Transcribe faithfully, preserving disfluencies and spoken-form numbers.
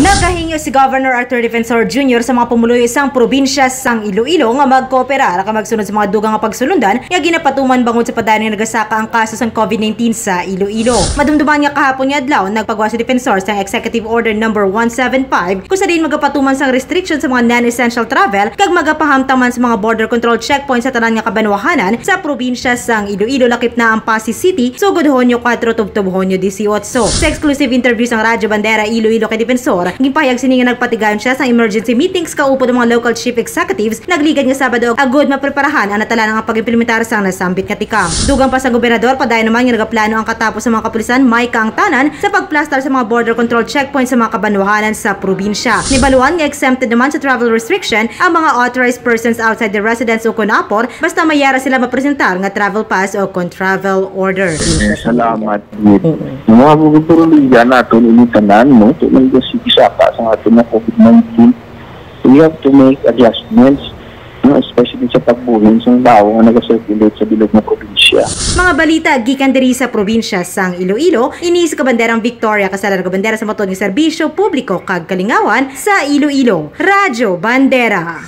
Nagahingyo si Governor Arthur Defensor Junior sa mga pumuluyo sang probinsya sang Iloilo nga magkooperar kag magsunod sa mga dugang nga pagsulundan nga ginapatuman bangod sa padayon nga nagasaka ang kaso sang COVID nineteen sa Iloilo. Madumduman nga kahapon nga adlaw, nagpagawa si Defensor sang Executive Order number one seven five, kung sa diin magapatuman sang restriction sa mga non-essential travel kag magapahamtang man sa mga border control checkpoint sa tanan nga kabanwahanan sa probinsya sang Iloilo, lakip na ang Passi City, sugod Hunyo kuwatro tubtob Hunyo disiotso. Sa exclusive interview sang Radyo Bandera Iloilo kay Defensor, ginpahayag sini nga nagpatigayon siya sang emergency meetings kaupod ang mga local chief executives nagligad nga Sabado agud mapreparahan ang natalanang pag-implementar sang nasambit nga tikang. Dugang pa sa gobernador, padayon naman nga nagaplano ang katapos sa mga kapulisan may kaangtanan sa pagplastar sa mga border control checkpoint sa mga kabanwahanan sa probinsya. Nibaluan nga exempted naman sa travel restriction ang mga authorized persons outside the residence ukon apor, basta may yara sila mapresentar nga travel pass ukon travel order. Eh, salamat. Mga buburuligan nato ini tanan, no? Kung may sige saka sa aton nga COVID nineteen, we have to make adjustments, no? Especially sa pagbuhin sa tawo nga nag-circulate sa bilog nga probinsya. Mga balita gikan diri sa probinsya sang Iloilo, ini si Kabanderang Victoria Casala, nagabandera sa matuod nga serbisyo publiko kag kalingawan sa Iloilo. Radyo Bandera.